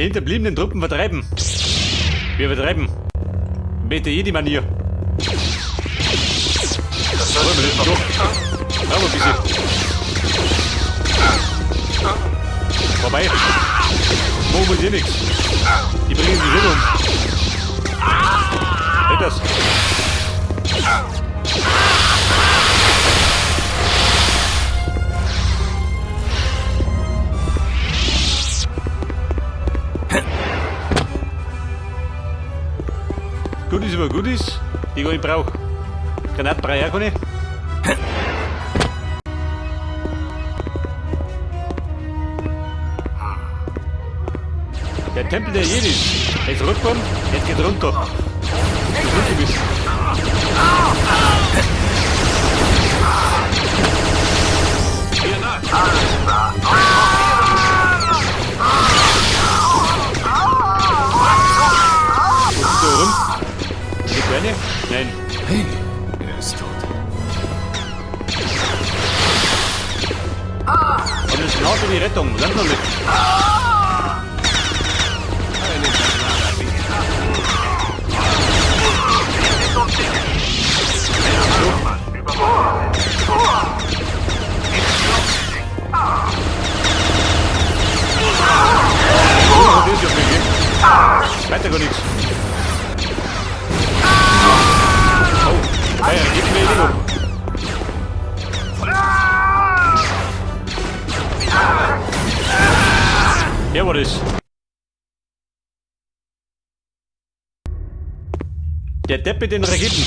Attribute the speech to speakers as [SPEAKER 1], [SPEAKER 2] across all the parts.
[SPEAKER 1] Die hinterbliebenen Truppen vertreiben. Wir vertreiben. Bitte jede Manier.
[SPEAKER 2] Das sollten wir
[SPEAKER 1] Doch. Brauchen wir ein bisschen. Vorbei. Wo muss hier nichts? Die bringen sich selber um. Hält das? Goodies über Goodies, die ich gar nicht brauche. Granaten brauche ich auch keine. Der Tempel der Jedis. Jetzt rückkommen, jetzt geht runter. Jetzt runter bist. Wo ist da rum? Die Kleine? Nein.
[SPEAKER 3] Hey, er ist tot.
[SPEAKER 1] Und es naht die Rettung. Land noch nicht.
[SPEAKER 3] Ein imperialer Wiener.
[SPEAKER 1] Oh, das ist ja gegeben. Weiter gar nichts. Oh, hey, gib mir den um. Der war das. Der Depp mit den Raketen.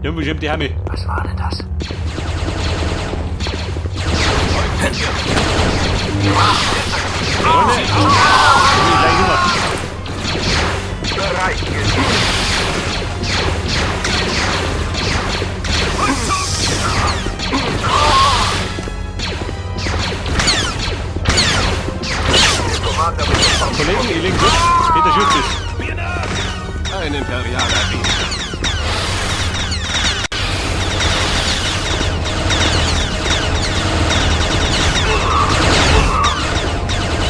[SPEAKER 1] Ja, bestimmt die Hami.
[SPEAKER 2] Was war denn das?
[SPEAKER 1] Freunde, ich will gleich rüber.
[SPEAKER 2] Bereich.
[SPEAKER 1] Kollegen, ich leg mit. Peter Schütz ist.
[SPEAKER 3] Ein imperialer Wiener.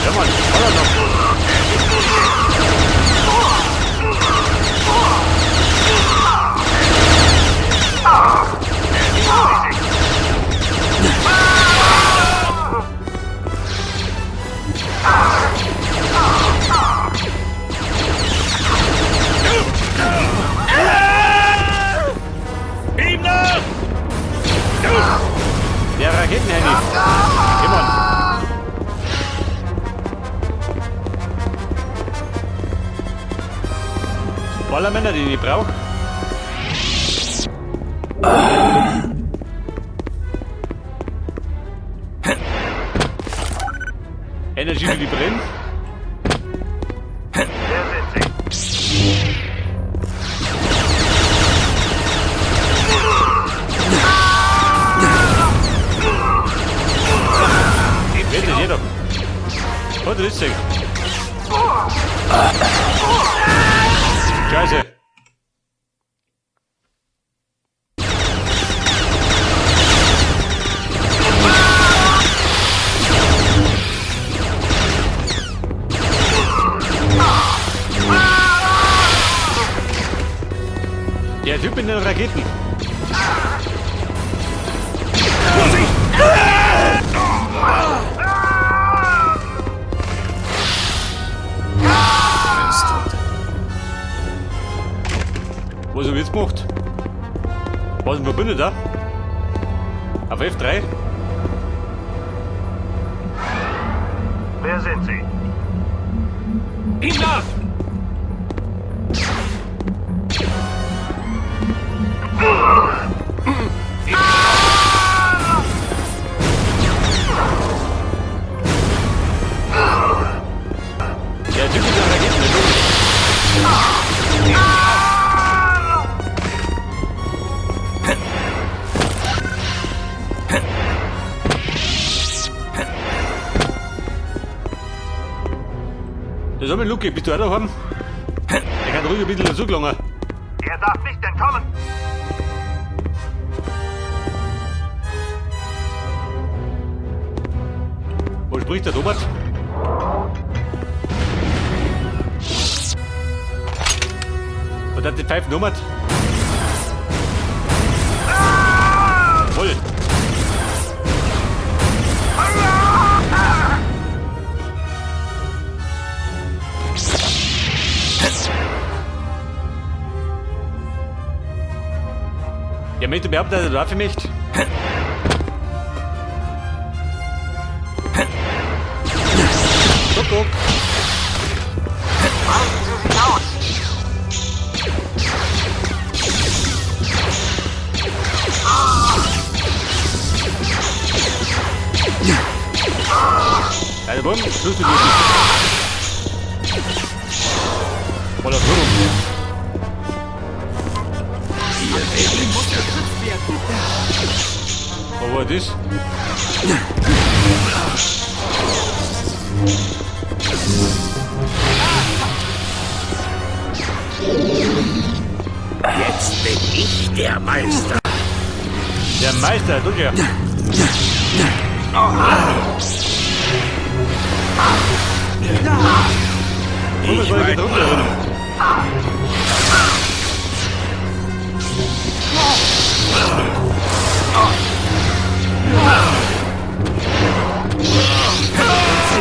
[SPEAKER 1] Ja, Mann, voller noch.
[SPEAKER 4] Ihm nach!
[SPEAKER 1] Der Raketenhandy. Geh, Mann. Ballermänner, die ich brauche. Energie für die Brillen.
[SPEAKER 2] Wer sind Sie?
[SPEAKER 1] Wer ist jeder? Oh, das ist sie. Scheiße. Der Typ in den Raketen.
[SPEAKER 3] Er ist tot.
[SPEAKER 1] Was hab ich jetzt gemacht? Was ist ein Verbündeter? Auf F3?
[SPEAKER 2] Wer sind Sie?
[SPEAKER 4] Ihm nach!
[SPEAKER 1] Der Typ mit den Raketen, der logisch. Der soll mit Luki, bist du auch daheim? Der kann ruhig ein bisschen dazugelangen.
[SPEAKER 2] Er darf nicht entkommen.
[SPEAKER 1] Wo spricht der Robert? Und hat die Pfeifen nummert. Voll. Ja, möchte behaupten, dass er dafür möchte. Guck, guck.
[SPEAKER 2] Breiten Sie sich aus!
[SPEAKER 1] Also, bumm, Schluss mit lustig. Voller Führung.
[SPEAKER 4] Muss geschützt werden.
[SPEAKER 1] Wo war das?
[SPEAKER 5] Jetzt bin ich der Meister.
[SPEAKER 1] Der Meister, du ja.
[SPEAKER 5] Ich
[SPEAKER 1] soll ich runter?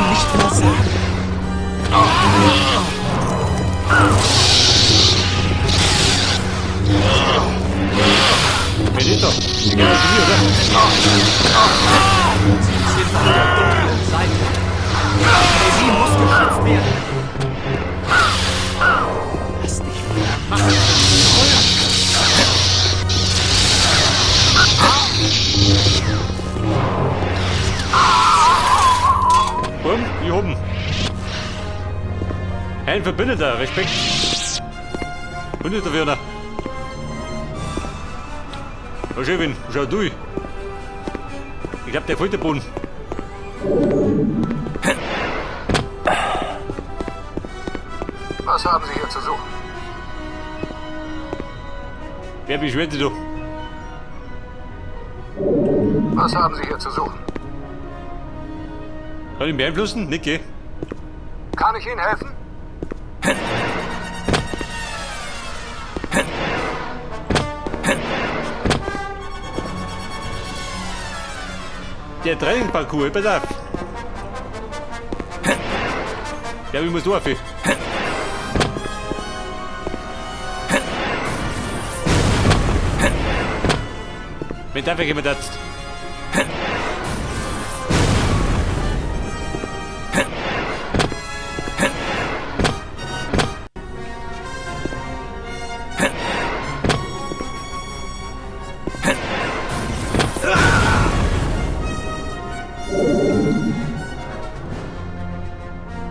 [SPEAKER 4] Nicht versagen.
[SPEAKER 1] Wer ist doch? Die gehört zu mir, oder?
[SPEAKER 4] Sie sind auf der dunklen Seite. Sie muss geschützt werden. Lass dich von der Macht
[SPEAKER 1] Bumm, hier oben. Ein Verbündeter, Respekt. Verbündeter Werner. Oh, schön, schau du. Ich glaub, der fällt der Boden.
[SPEAKER 2] Was haben Sie hier zu suchen?
[SPEAKER 1] Wer beschwert sich doch?
[SPEAKER 2] Was haben Sie hier zu suchen?
[SPEAKER 1] Kann ich ihn beeinflussen? Nicht, gell?
[SPEAKER 2] Kann ich Ihnen helfen?
[SPEAKER 1] Der Trainingsparcours, pass auf. Ja, ich muss durch. Wenn darf ich jemand jetzt?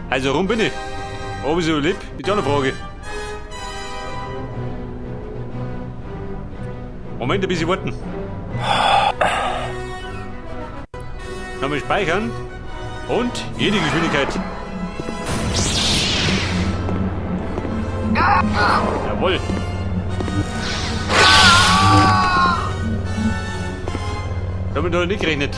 [SPEAKER 1] Also, warum bin ich? Ob ich so lieb? Ist auch eine Frage. Moment, ein bisschen warten. Nochmal speichern. Und jede Geschwindigkeit. Jawohl. Damit noch nicht gerechnet.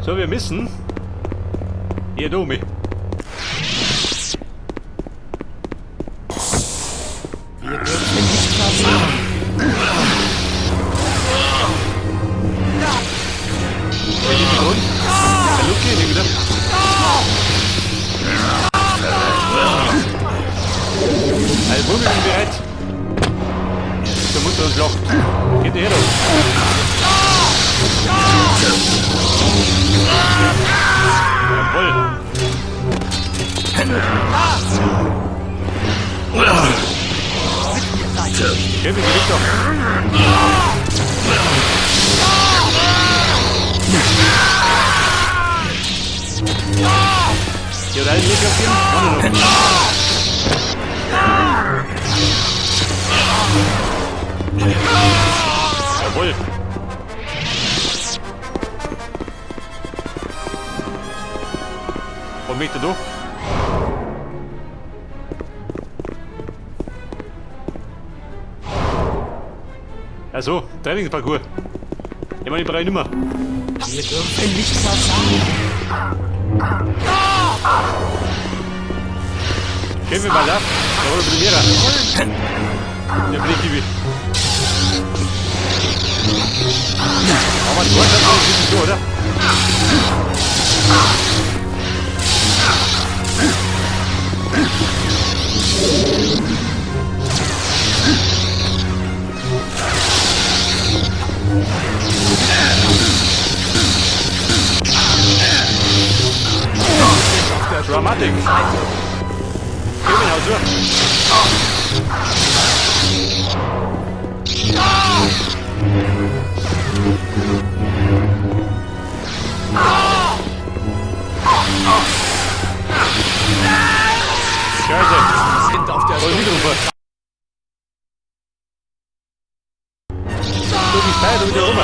[SPEAKER 1] So, wir müssen hier oben.
[SPEAKER 4] Wir dürfen nicht versagen.
[SPEAKER 1] Hintergrund? Der Luki, nicht wieder. Also, Bubi, bin bereit. Zur Mutter und Schlacht. Geht her, da. Jawohl. Kevin, geh weg doch. Ja, da ist nicht aufgeben. Warte noch. Jawohl. Und mich da durch. Also, Trainingsparcours. Ich meine, ich brauche nicht mehr.
[SPEAKER 4] Wir dürfen nicht versagen.
[SPEAKER 1] Gehen wir mal ab. Da wollen wir mehr. Der Blick, wie. Aber dort hat man ein so, oder? Dramatic. Kevin, hau zu. Scheiße.
[SPEAKER 4] Sind auf der
[SPEAKER 1] Voll wieder. Du bist bei, du wieder rum.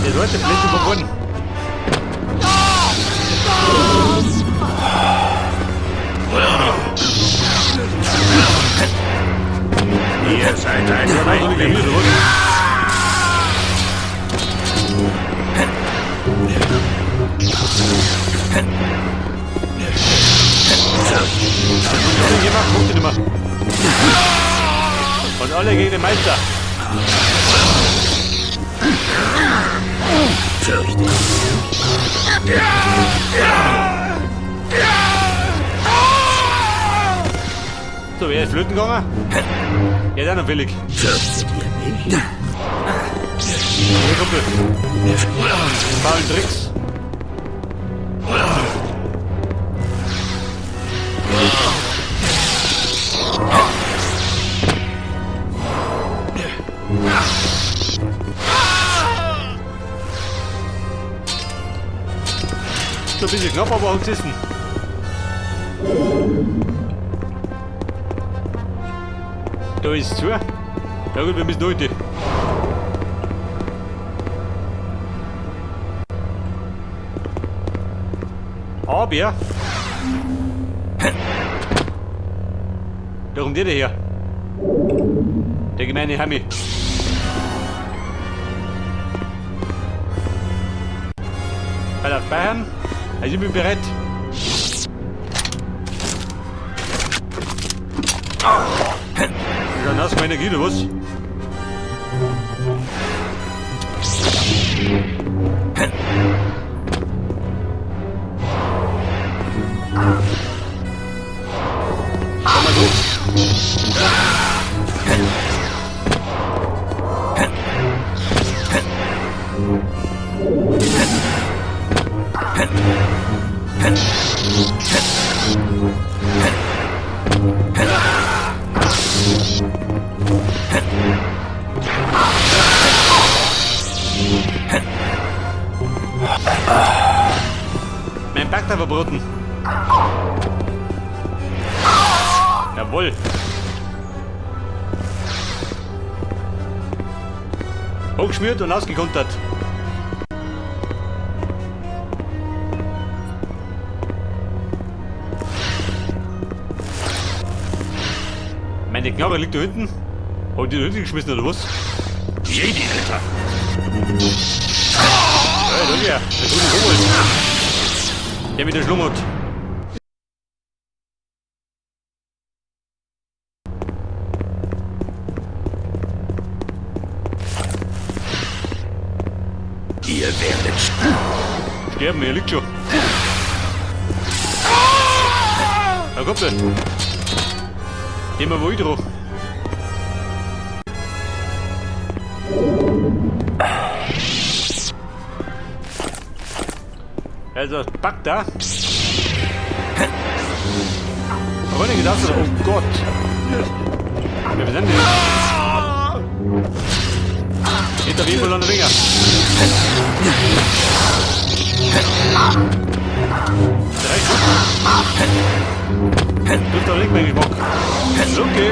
[SPEAKER 1] Der Leute blenden vom Boden.
[SPEAKER 5] Ihr seid ein
[SPEAKER 1] Ja,
[SPEAKER 5] Feigling.
[SPEAKER 1] Und alle gegen den Meister.
[SPEAKER 5] Fürchte.
[SPEAKER 1] So, wer ist flöten gegangen? Ja, der noch billig.
[SPEAKER 5] Fürchtet ihr mich?
[SPEAKER 1] Hey, Kumpel. Faulen Tricks. So ein bisschen knapp, aber auch gesessen. Da ist zu. Ja gut, wir müssen durch. Aber da kommt der her. Der gemeine Hammi. Bei auf Bayern. Also ich bin bereit. Dann hast du meine Energie, oder was? Komm mal so. Mein Bagda verboten. Jawohl. Hochgeschmiert und ausgekontert. Meine Knarre liegt da hinten. Hab ich die da hinten geschmissen oder was?
[SPEAKER 5] Jedi-Ritter.
[SPEAKER 1] Ja, da ja. Der grüne Kobold. Der mit der Schlummert.
[SPEAKER 5] Ihr werdet
[SPEAKER 1] sterben, er liegt schon. Da kommt er. Gehen wir wohl drauf. Also, packt da. Freunde, gedacht, oh Gott. Wer sind denn die? Geht auf jeden Fall an der Finger. Drei gut. Trifft aber nicht mein Geschmack. Okay.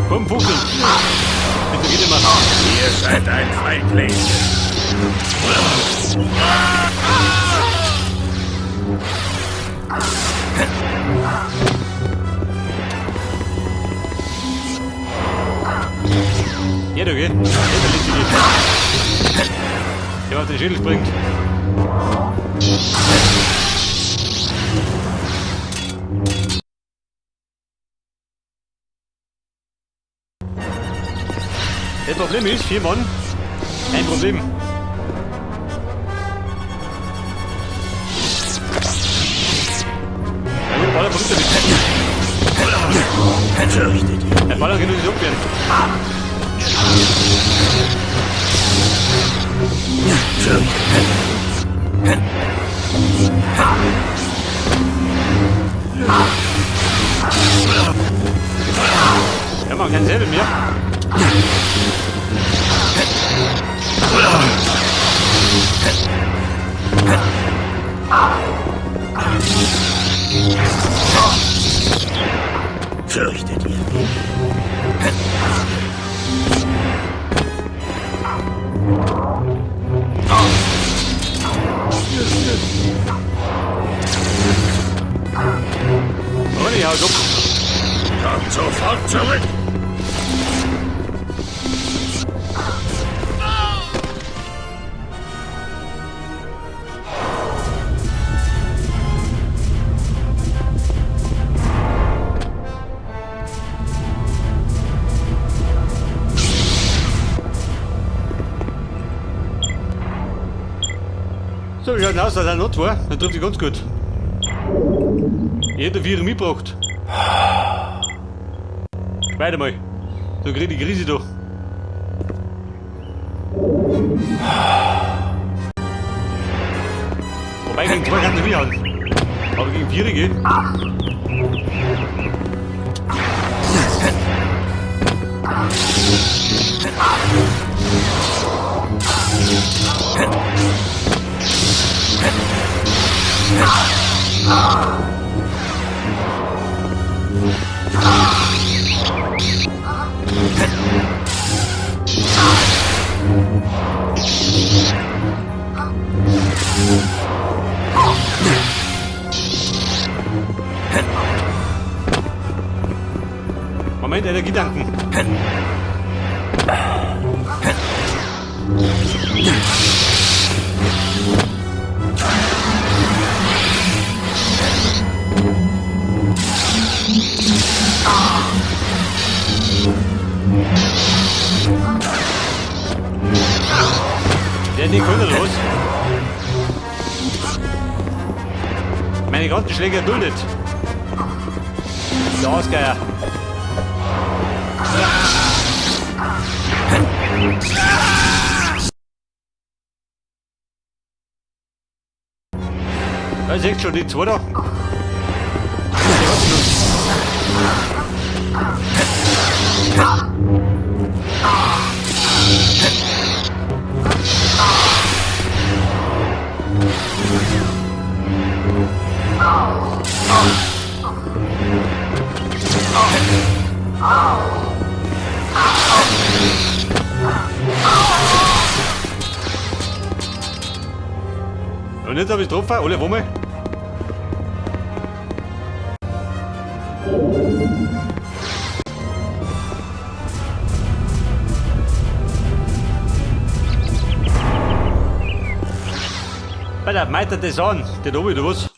[SPEAKER 1] Komm, Fuchs. Bitte geht immer.
[SPEAKER 5] Ihr seid ein Feigling.
[SPEAKER 1] Ja, du, gell? Der ist der Listige. Der auf den Schädel springt. Das Problem ist, 4 Mann, ein Problem. Ja gut, Baller bringt ja nichts.
[SPEAKER 5] Fürchtet ihr
[SPEAKER 1] Der Baller kann nur nicht abwehren. Ja, man, kein Säbel mehr.
[SPEAKER 5] Fürchtet ihr mich?
[SPEAKER 1] Ronny, haut ab.
[SPEAKER 5] Kommt sofort zurück!
[SPEAKER 1] So, wie schaut denn aus, dass er not war? Dann trifft sich ganz gut. Ich hätte 4 mitgebracht. Weiter mal. So krieg ich die Krise doch. Wobei, gegen 2 kann ich nicht an. Aber gegen 4 geht. Moment, Energie tanken. Der hat nicht können, oder was? Meine ganzen Schläge erduldet. Der Ausgeier. Da ist echt schon die zwei da. Die hat sie Und jetzt hab ich getroffen, alle Wumme. Bei der meitert das an, der da oben, oder was?